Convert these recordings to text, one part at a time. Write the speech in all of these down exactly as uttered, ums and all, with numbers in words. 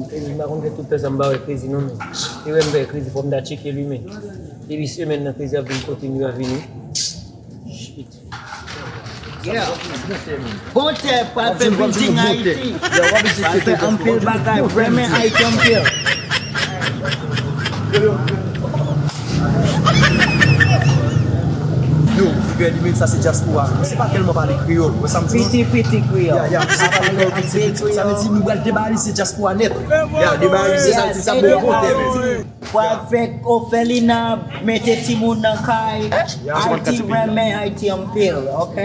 Krezi, m pa konn fè tout tan sa m pa wè Krezi non, men. E wè m fè Krezi, fò m ta tcheke li, men. Depi semèn nan, Krezi ap vin kote m, li pa vini. Shit. Yeah. Bon tè pral fè building Ayiti. Pral fè anpil bagay, renmen Ayiti anpil. Yo, figè li menm sa se dyaspora. Misye pa tèlman pale kreyòl. Wè sa m di w? Piti, piti kreyòl. Ya, ya, misye pale kreyòl piti, piti. Sa vle di nou pral debalise dyaspora nèt. Ya, debalise sa vle di sa bon kote menm. Pral fè òfelina, mete timoun nan kay. Ayiti renmen Ayiti anpil, ok?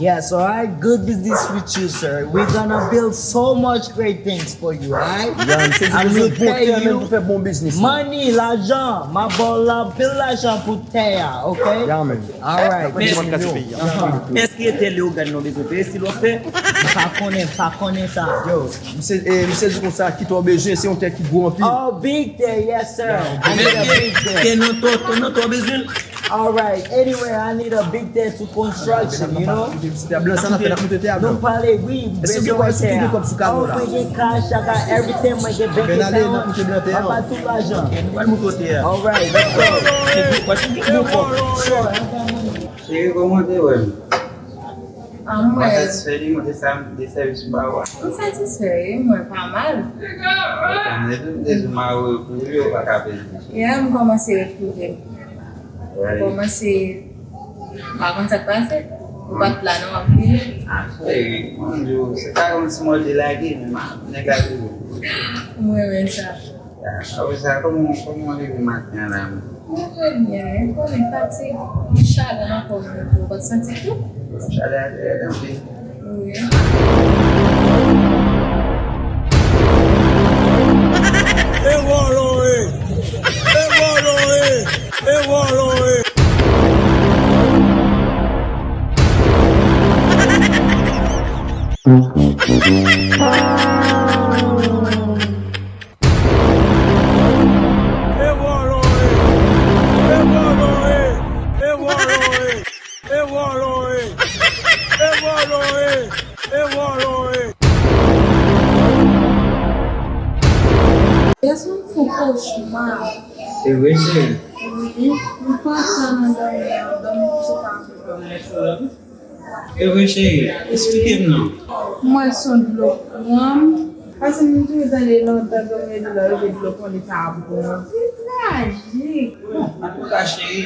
Yes, alright. Good business with you, sir. We're gonna build so much great things for you, alright? Ya, misye di bezwen bon tè menm pou fè bon biznis. Money, lajan, m ap ba w anpil lajan pou tè a, ok? Ya, man. Alright. Men, èske tè Leyogàn nou bezwen peye si l ofè? M pa konnen, m pa konnen sa. Yo, misye, eh, misye di konsa, ki tè w bezwen, se yon tè ki gwo anpil. Oh, big tè, yes, sir. I need a big tè. Tè nan to, tè nan to bezwen. Alright. Anyway, I need a big tè to construction, you know? Blan sa n ap fè, n ap moute tè a, blan. Nou pale, wi. Èske w gen kòb sou, gen kòb sou kado la? Oh, mwen gen cash, I got everything, mwen gen bank account. Mwen ba tout lajan. Ok, nou pral moute tè a. Alright, let's go. Sure, I got money. Cheri, kòman w te wè m? Ah, mwen. Ou satisfè de mwen, de sa, de sèvis m ba ou a? M satisfè, wi, mwen pa mal. Ou konn depi m te sou mari w pou li, ou pa ka peze. Yeah, m kòmanse retwouve m. M kòmanse, m pa konn sa k pase. Ou pa t la non, w ap vini. Ah, cheri, mwen di w, se pa yon ti mòde lage, men nèg la toujou. M renmen sa. Apre sa, kòman, kòman w leve maten an la menm? Mwen trè byen, ou konnen fatig, chagren nan kò mwen tou, ou pa t santi tou? Chalè a te rèd anpil. Wi. E vòlò e! E vòlò e! E vòlò e! E vòlò e! E vòlò e! E vòlò e! E vòlò e! E vòlò e! E vòlò e! Yè swa m fè yon kochma. E vre, cheri? Wi, m pantan nan dòmi an, dòmi m sou pa anpil dòmi. E vre, cheri, eksplike m non. M wè se yon dlo pran m. Paske m toujou tande lontan granmè di lè w leve dlo pran li pa bon. Se trajik. Bon, antouka, cheri,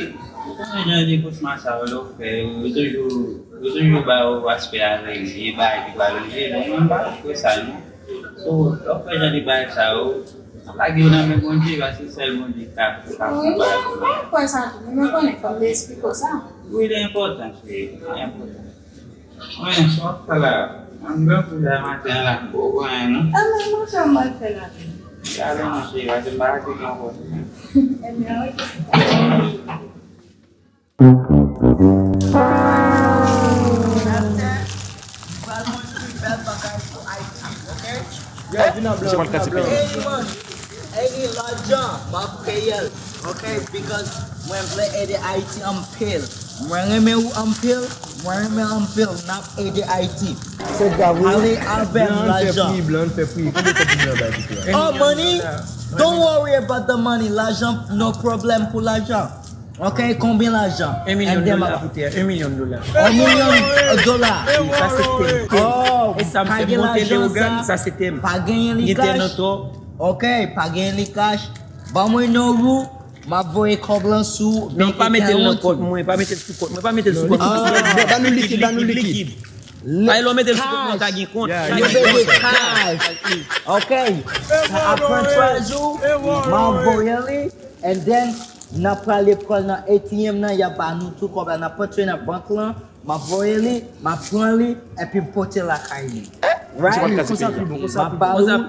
ou konnen jan de kochma sa yo lè w fè yo, yo toujou, yo toujou ba ou aspè a rele, bagay ki pral rive. Donk, mwen, m pa kwè sa, non. So, lè w fè jan de bagay sa yo, lage yo nan men Bondye, paske sèl Bondye ka, ka fè yon bagay konsa. Wi, mwen kwè sa tou, men mwen konnen fò m te eksplike w sa. Wi, li enpòtan, cheri, li enpòtan. Wi, sa w ap fè la, m grangou la maten an la, m poko anyen non. Ebyen, mwen fè m al fè la. Gade non, cheri, paske m pa ka kite w ankò. Ebyen, oke. Pral konstwi bèl bagay pou Ayiti, oke? Yo, vin nan blan, vin nan blan. Any money, any lajan, m ap peye l, oke? Because mwen vle ede Ayiti anpil. Mwen renmen ou anpil, mwen renmen anpil, n ap ede Ayiti. Ale avè m lajan. Blan fè pri, blan fè pri. Konbyen kòb pou blan bay pou blan? Oh, money? Don't worry about the money. Lajan, no problem pou lajan. Ok, konbyen lajan? En milyon dola pou tè a, en milyon dola. En milyon dola. Wi, sa se tè m. Oh, e sa m fè monte Leyogàn, sa se tè m. Pa genyen li kach. Ok, pa genyen li kach. Ban mwen non ou, m ap voye kòb lan sou. Non, pa mete l nan kòb mwen, pa mete l sou kòb mwen, pa mete l sou kòb mwen. Ba nou likid, ba nou likid. Ay, lè w mete l sou kòb mwen, w ka gen kont. Li bezwen kach. Ok. Apre twa jou, m ap voye li. And then, n ap prale pran nan A T M nan, y ap ba nou tou kòb la, n ap antre nan bank lan, m ap voye li, m ap pran li, epi m pote l lakay li. Right? M ap ba ou yon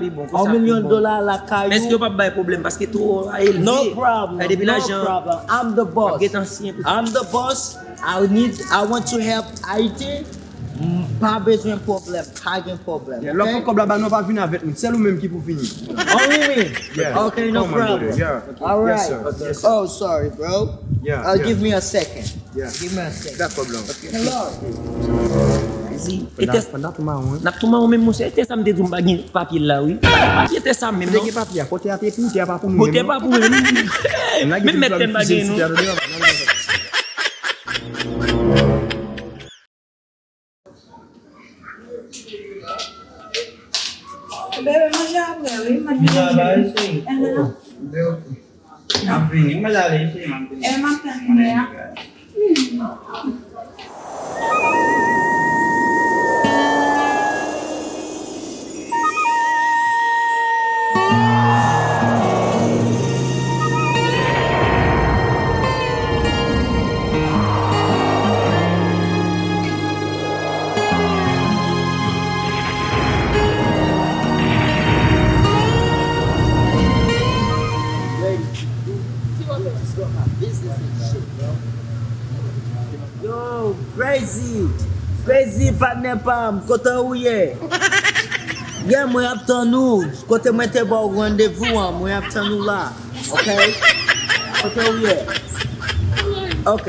milyon dola lakay ou. Men èske yo p ap bay pwoblèm paske to a elve? No problem, no problem. I'm the boss. I'm the boss. I need, I want to help Haiti. M pa bezwen pwoblèm, pa gen pwoblèm. Lè w pran kòb la ba nou, pa vin avèk nou. Sèl ou menm ki pou vini. Only me? Yeah. Ok, no problem. Alright. Oh, sorry, bro. Yeah. Give me a second. Yeah. Give me a second. Dakò, blan. Hello. E tè, n ap tou mawon, wi. N ap tou mawon menm, monchè. E tè sa m te di w m pa gen papye l la, wi. Papye tè sa menm, non. Ou te gen papye a, kote a te pou ou, tè a pa pou nou menm, non. Kote pa pou mwen menm. Menm mèt tè m pa gen, non. Bebe, manje apre, wi. Manje apre, wi. Aham. N ap vini, mwen ale, wi, m ap vini. E m ap tann ou a. Yo, Crazy! Crazy, patnè pa m, kote ou ye? Yeah, mwen ap tann ou. Kote mwen te ba w randevou an, mwen ap tann ou la. Ok? Kote ou ye? Ok.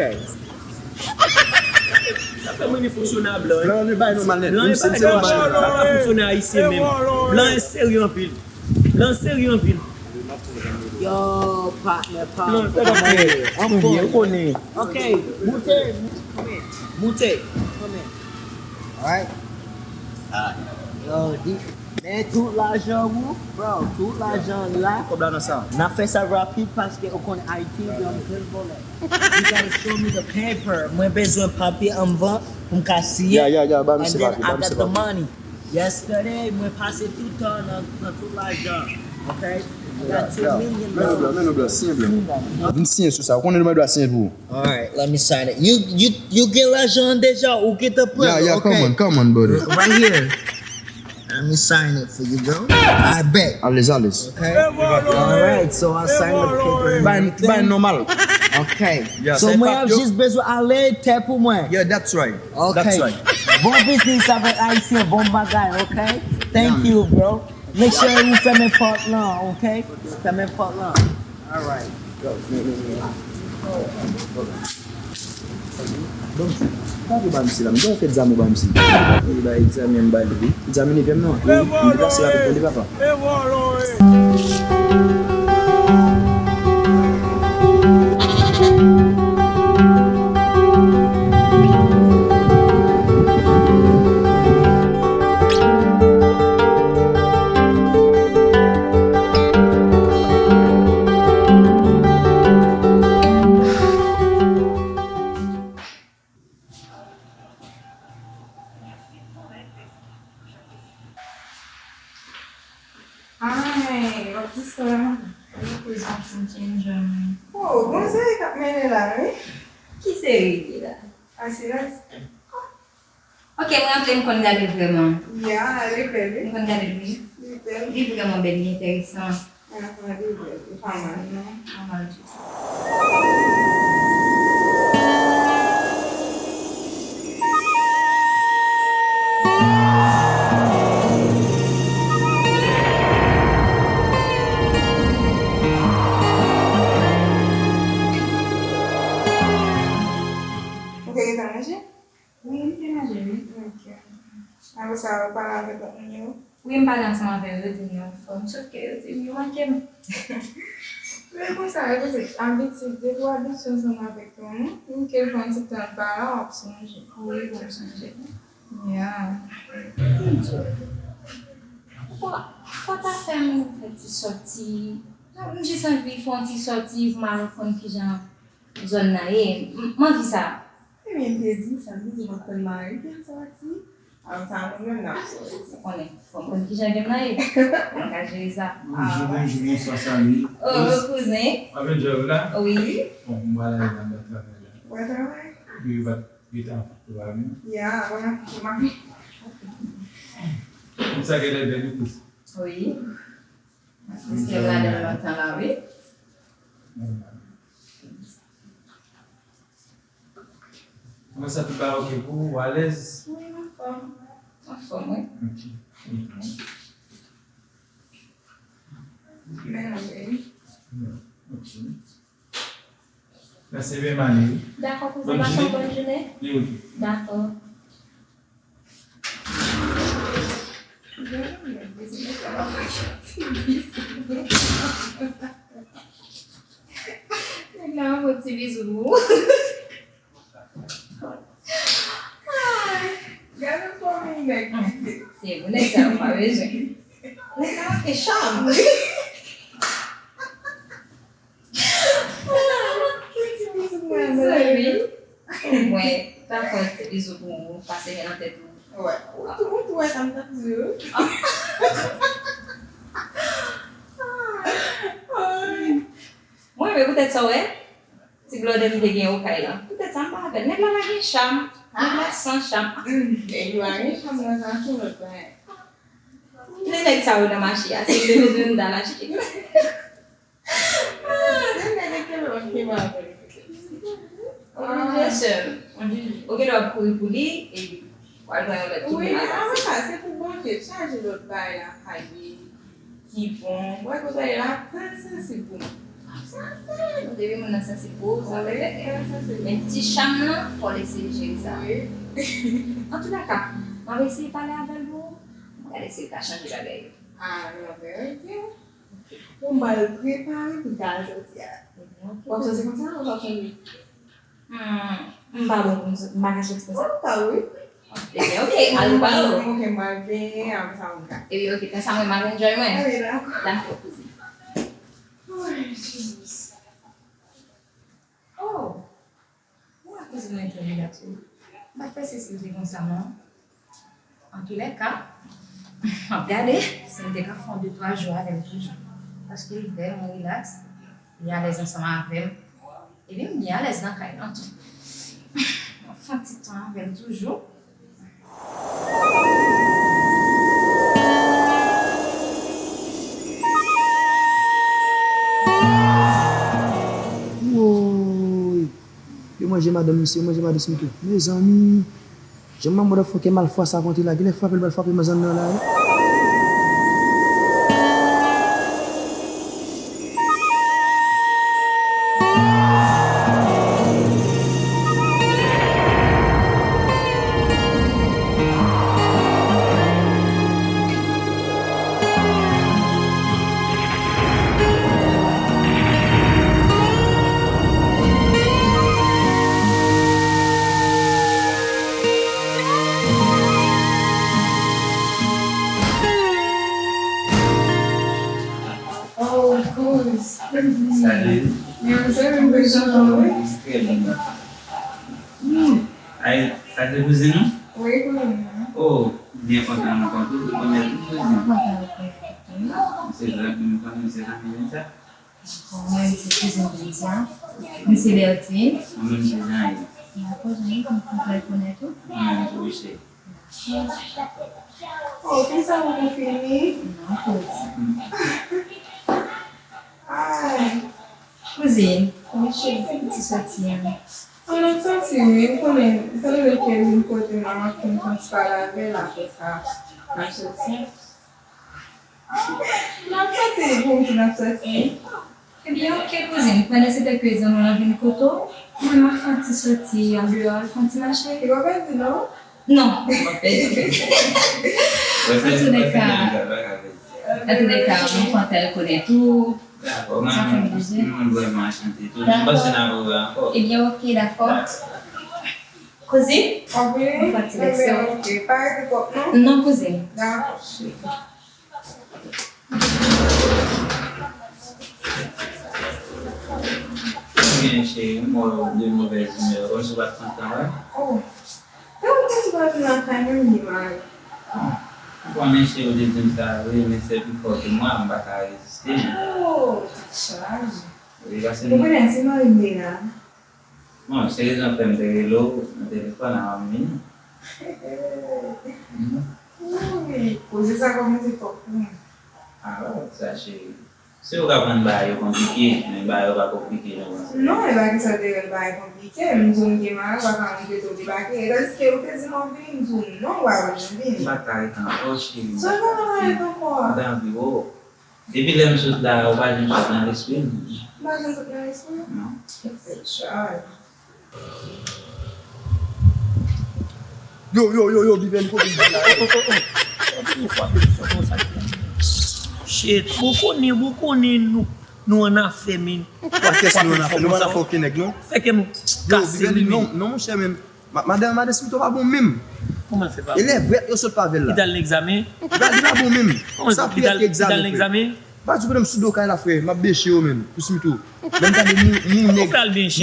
Sa fè mwen ni fonksyone a blan, wi. Blan, li bay nou mal nèt. Blan, li bay nou mal nèt. Pa ka fonksyone ayisyen menm. Blan serye anpil. Blan serye anpil. Yo, patnè pa m. Blan, sa pa fè. Anfòm. Ou konnen. Ok, moute, moute, moute. Alright. Yo, di, men tout lajan ou, bro, tout lajan la. Kòb la nan sa. N ap fè sa rapid paske ou konn Ayiti gen anpil vòlè. You gotta show me the paper. Mwen bezwen papye anvan pou m ka siyen. Yeah, yeah, yeah, ba m se papye, ba m se papye. And then I got the money. Yesterday, mwen pase tout tan nan, nan tout lajan. Ok? I got two million dollars. Men nou blan, men nou blan, siyen blan. Vin siyen sou sa. Ou konnen nou mande w a siyen pou ou. Alright, let me sign it. You, you, you gen lajan an deja, ou gentan pran l, ok? Yeah, yeah, come on, come on, buddy. Right here. Let me sign it for you, bro. I bet. Alèz, alèz. Okay. All right, so I sign the paper and everything. Bay, bay nòmal. Okay. Yeah, so mwen ap jis bezwen ale tè pou mwen. Yeah, that's right. Okay. That's right. Bon biznis avèk Ayisyen, bon bagay, okay? Thank you, bro. Make sure ou fèmen pòt lan, okay? Fèmen pòt lan. Alright. Yo, men, men, men. Bon, m pa vle ba misye la. M gen yon fèt zamou ba misye. Li ba egzamè m ba li, wi. Egzamè nevyèm nan. Li, li pase l avèk mwen, li papa. Ay, w ap di sa. Yo, prezan ti change, mwen. Oh, bon, se li k ap mennen la, wi. Ki seri ki la? Asilas. Ok, mwen antre, m konn gade l vrèman. Ya, li bèl, wi. M konn gade l, wi. Li bèl. Li vrèman bèl, li enteresan. Aha, li bèl, li pa mal, non. Pa mal ditou. Ou te gentan manje? Wi, m te manje, wi. Ok. Apre sa, ou pale avèk lòt moun yo? Wi, m pale ansanm avè yo, yo di m yo anfòm. Sòf ke yo di m yo manke m. Men konsa, yo poze abitid, depi w abitye ansanm avèk yon moun, menm ke l pran ti tan l pa la, w ap sonje. Wi, w ap sonje. Ya. Fò, fò ta fè m fè ti sòti. M jis anvi fè yon ti sòti pou m al konn kijan zòn nan ye. M, m anvi sa. Ebyen, m te di sa, m te di w ap tann mari ke l sòti. Apre sa, nou menm n ap sòti. Ou konnen, fò m konn kijan ke m nan ye. Mwen ka jere sa. Bonjou, bonjou, bonswa, salut. Oh, kouzen. W ap enjoy ou la? Wi. Bon, m pral ale nan travay la. Ou pral travay? Wi, w ap rete anfòm, ou pa vini? Ya, wè, m ap. Konsa genlè bèl wi, kouzen. Wi. Misye la gen lontan la, wi. Kòman sa tout bagay oke pou ou, ou alèz? Wi, m anfòm. Anfòm, wi. Ok. Men non, baby. Ok. Mèsi byen, Mani. Dakò, kouzen, pase yon bòn jounen. Li oke. Dakò. Nèg la, yon bon ti bizou pou ou. Ay, gade kòman nèg li ye. Se pou nèg sa yo pa bezwen. Nèg la gen cham. Mezanmi. Mwen, ta fè yon ti bizou pou ou, pase men nan tèt ou. Wè, ou tou, ou tou wè sa m t ap di yo. Ay. Mwen, men poutèt sa, wè, ti blòdè m te gen okay la. Poutèt sa, m pa avè l. Nèg la pa gen cham. Nèg la san cham. Hmm, nèg la gen cham nan, sa se lòt bagay. Men nèg sa yo nan mache a, si yo te bezwen m ta lache. Se nèg ki lòt ki pa vle. Ou gen dwa ap kouri pou li, epi w al pran yon lòt ki pi mal pase. Wi, men sa, se pou Bondye chaje lòt bagay lakay li ki bon. Wè, kote la, trè sansib pou mwen. Sansib. Depi moun nan sansib pou ou, sa vle fè. Trè sansib. Men ti cham nan, fò l eseye jere sa. Wi. Antoulèka, m ap eseye pale avè l pou ou. M ap gade si l ka chanje bagay yo. Ah, non, men ok. Bon, m pral prepare pou m ta al soti a. W ap soti konsa, w ap soti? Hmm, m pa bon pou m soti, m pa ka soti konsa. Ou ka, wi. Ebyen, ok, al ou pa ou. Ok, m pral benyen, apre sa, ou ka. Ebyen, ok, tan sa mwen, m ap enjoy mwen. Ebyen, dakò. Dakò, kouzin. Ay, Jezi. Oh! Mwen kouzin mwen trè rilaks wi. M pa t panse si l te konsa non. Antoulèka, m ap gade si m te ka fè yon de twa jou avè l toujou. Paske l vrèman rilaks, li alèz ansanm avè m. Epi m byen alèz nan kay lan tou. M ap fè yon ti tan avè l toujou. Woy! Yo manje madanm misye, yo manje madanm misye. Mezanmi, jan manman motherfucker malfwa sa kontre la, genlè frape l pral frape manzann nan la wi. Oh, kouz. Salut. Yo, se mwen prezan wi. Trè byen. Hmm. Ay, sa se kouzin ou? Wi, kouzin mwen. Oh, byen kontan rankontre w, premye kou kouzin. Mwen kontan rankontre w tou. Se zanmi, m konnen se zanmi Lydia. Dakò, mwen se kouzin Lydia. M se Bertine. Mwen menm se Jean-Yves. Dakò, Jean-Yves, m kontan rekonèt ou. Mwen menm tou, Michel. Oh, konsa ou fini? Non, kouz. Ay. Kouzin, kòman ti soti a? An, n ap soti wi, m konnen, m konnen ke vin kote m an, pou m konn ti pale avè l, apre sa, n ap soti. N ap soti, pou m tou n ap soti. Ebyen, ok, kouzin. Pandan se tan ke zanmi w lan vin kote w, mwen, m ap fè yon ti soti andeyò, al fè yon ti mache. Li pa pèdi, non? Non, li pa pèdi. Antoulèka, antoulèka, mwen kontan rekonèt ou. Dakò, mwen, mwen vrèman anchante tou. Mwen panse n ap rewè ankò. Ebyen, ok, dakò. Kouzin, mwen fè yon ti lèksyon. Ok, pa rete twòp, non? Non, kouzin. Dakò. Ebyen, cheri, m wè w de movèz imè, kòmsi w pa t kontan, wè. Oh. E ou te di w pa vin lakay mwen, m di mari. Bon, ou konnen, cheri, ou te di m sa vre, men se pi fò ke mwa, m pa ka reziste, men. Oh, tèt chaje. Wi, paske ou konnen se mari m te la. Bon, se rezon fè m te rele w nan telefòn avan m vini. Wi, koze sa kòmanse twòp pou mwen. Ah, sa cheri. Si w ka pran bagay yo konplike, men bagay yo pa konplike jan w panse. Non, e pa kesyon de rele bagay konplike. M di w m gen mari, w pa ka montre tou debake. E tandiske ou te di m w ap vini, m di w non, w pa janm vini. M pa ka ret ankò, cheri. Sa w pa ka ret ankò a? M ta anvi wè w. Depi lè m sot la, ou pa janm sot nan lespri m. Ou pa janm sot nan lespri w? Non. Tèt chaje. Yo, yo, yo, yo, Bivèn, kote m di la? Oh, oh, oh, oh. Ou frape m fò konsa. Shit, bon konnen, bon konnen nou, nou annafè, men. Pakès nou annafè, nou pa annafè okenn nèg, non. Fè kè m kase, wi, men. Non, non, monchè, men. Ma-, madan, madan Smito pa bon menm. Kòman l fè pa bon? Elèv vrèt yo sot pa avè l la. Li t al nan egzamen? Li pa, li pa bon menm. Kòman l fè? Li t al nan egzamen? Pa di w menm sou do kay la, frè. M ap beche yo menm, pou Smito. Lè m gade moun, moun nèg,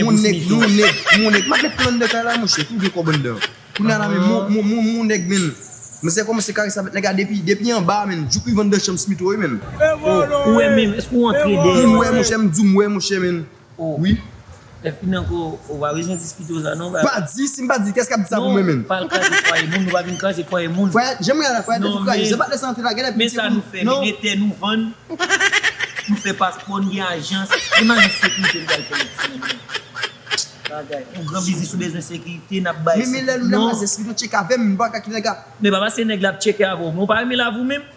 moun nèg, moun nèg, moun nèg. M ap met pran anndan kay la, monchè, tou gen kòb anndan. Kounye a la, men, moun, moun, moun, moun nèg, men. Mwen se kòmanse karese avèk nèg la depi, depi anba, men. Jouk rive anndan chanm Smito, wi, men. Ou wè menm, èske ou antre dèyè? M wè, monchè, m di w, m wè, monchè, men. Wi. Lè fini ankò, ou pa bezwen di Smito sa, non, ba. Pa di, si m pa di, kès k ap di sa pou mwen, men? Pa al kraze fwaye moun, nou pa vin kraze fwaye moun. Fwaye, jan m gade la, fwaye te tou kraze. Se pa lè sa antre la, gade. Men sa nou fè, men, tè nou vann. Nou fè paspò, nou gen ajans. Imajine sekirite nou pral fè nan ti nèg yo. Bagay. Yon gran biznis ou bezwen sekirite, n ap bay sekirite. Men, men lè, lè m pase Smito tcheke avè m, m pa ka kite nèg la. Men pa paske nèg la ap tcheke avè w, men w pa renmen lavi w menm.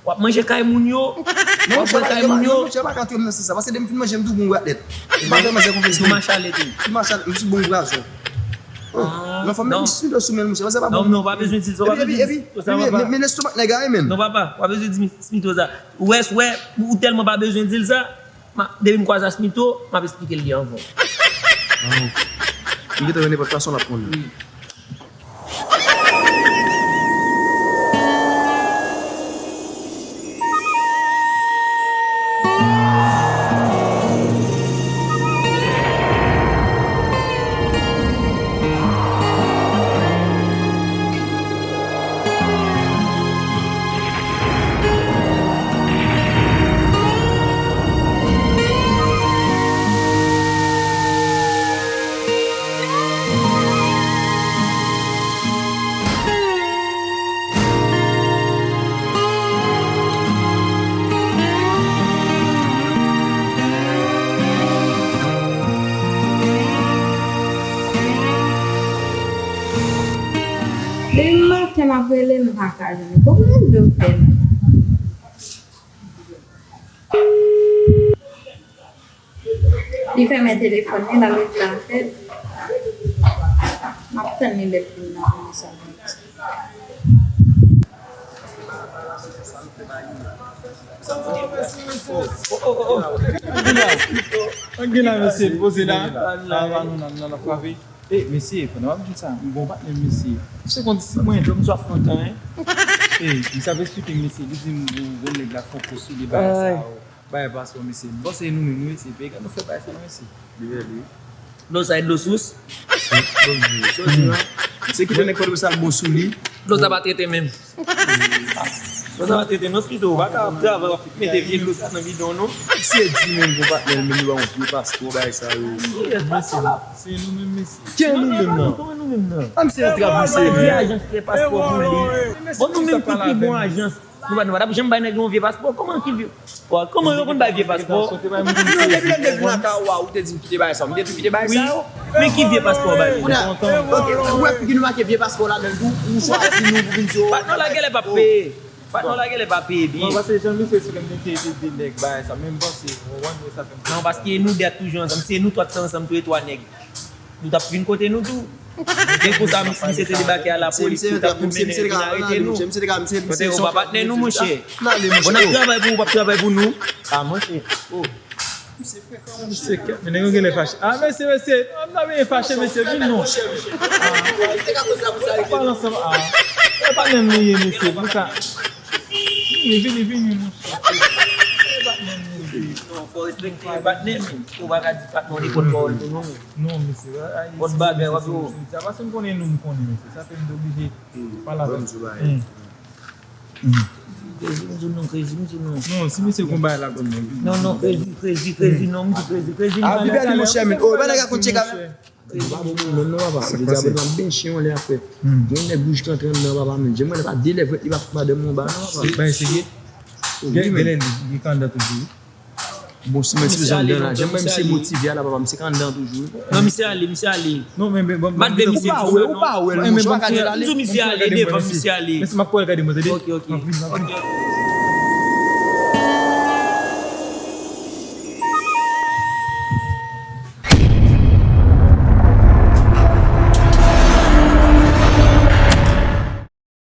W ap manje kay moun yo. W ap bwè kay moun yo. Non, monchè, pa ka antre m nan sans sa. Paske depi m fin manje, m tou gon gwo atlèt. M pa fè manzè konfyans non. Ti mach ale tou. Ti mach ale, m sou bon vibwasyon. Oh, non, fò m met Smito sou men l, monchè. Paske pa bon. Non, non, w pa bezwen di l sa, w pa bezwen di l sa, papa. Epi, epi, men, men lestomak nèg la, wi, men. Non, papa, w pa bezwen di Smito sa. Ou wè, ou wè, ou tèlman pa bezwen di l sa, depi m kwaze a Smito, m ap esplike l li anvan. Ah, ok. M gentan wè nenpòt fason l ap pran l. Wi. Depi maten m ap rele, m pa ka jwenn li. Bon, mwen dwe fè l. Li fèmen telefòn li, l al regle afè l. M ap tann li lè l vin nan konesans. Ann gen la, mesye, poze la. Sa va, nou la, nou la, n ap frape. E, mesye, pandan w ap di sa, m gon patnè m, mesye. Se konn si mwen, dlo m swaf lontan, en. E, misye ap esplike m, mesye, li di m, gon, gon nèg la fè yon kou sou li, bagay sa yo. Bagay paspò, mesye. M panse nou menm, wi, mesye. Peyi nou fè bagay sa, non, mesye. Li bèl, wi. Dlo sa e dlo sous? Bon, bon, sa w di la? Misye kite nèg Pòtoprens al bon sou li. Dlo sa pa trete menm. Dlo sa pa trete non, Smito. Ou pa ka ap travay, w ap mete vye dlo sa nan bidon, non. Misye di menm gon patnè l, menm li ba yon vye paspò, bagay sa yo. Mesye, se nou menm, mesye. Ki nou menm nan? Kòman nou menm nan? A, misye antrave, misye. Vye ajans fè paspò pou li. Bon, nou menm ki pi bon ajans. Nou pa, nou pa t ap janm bay nèg yo yon vye paspò. Kòman ki vye? Kòman yo konn bay vye paspò? Non, depi lè m te vin lakay ou a, ou te di m kite bagay sa yo. M te di w kite bagay sa yo. Men ki vye paspò w bay li? Kounye a, ok, ou wè figi nou make vye paspò ladan l tou, ou chwazi nou pou vin di yo. Patnè w la genlè p ap peye. Patnè w la genlè p ap peye byen. Non, paske jan misye sou lè m te di de nèg bagay sa, men m panse, w konprann, sa fè m. Non, paske nou de ap toujou ansanm. Se nou twa ki te ansanm, tou le twa nèg. Nou t ap vin kote nou tou. Men konsa, misye te debake a lapolis, yo t ap tou mennen vin arete nou. Kote yo pa patnè nou, monchè. Bon, n ap travay pou ou, p ap travay pou nou. A, monchè. Oh. Misye kèt, men nèg yo genlè fache. A, mesye, mesye, m ta byen fache, mesye, vin non. A, pa pale ansanm, a. E pa menm nou ye, mesye, pou sa. Vini, vini, vini, monchè. E pa menm nou ye. Non, fò respekte patnè, men. Ou pa ka di patnè w nenpòt pawòl pou nou, men. Non, mesye, a, a, pòt bagay w ap yo. Sa paske m konnen nou, m konnen, mesye. Sa fè m te oblije pale avè l. Krezi, m di w non, krezi, m di w non. Non, si mesye gon bagay la, konn non. Non, non, krezi, krezi, krezi, non, m di krezi, krezi. A, pi bèl, monchè, men. Oh, bagay la konn tcheka, men. Li pa bon pou mwen menm non, papa. Li di a mwen ap benche yon lè apre. Yon nèg wouj k antre anndan, papa, men. Jan mwen pa delèv li pa fout madanm mwen ba non, papa. Bay serye. Gen, gen lè li, li k anndan toujou. Bon, si mwen ti jan anndan la, jan mwen misye motive a la, papa, misye k anndan toujou, wi. Non, misye ale, misye ale. Non, men, men, bon, bat vle misye. Ou pa wè, ou pa wè l, monchè, w pa ka di l ale. M di w misye ale, devan misye ale. Men si m ap pral gade mwen, tande. Ok, ok. M ap vin, m ap vin. Ok.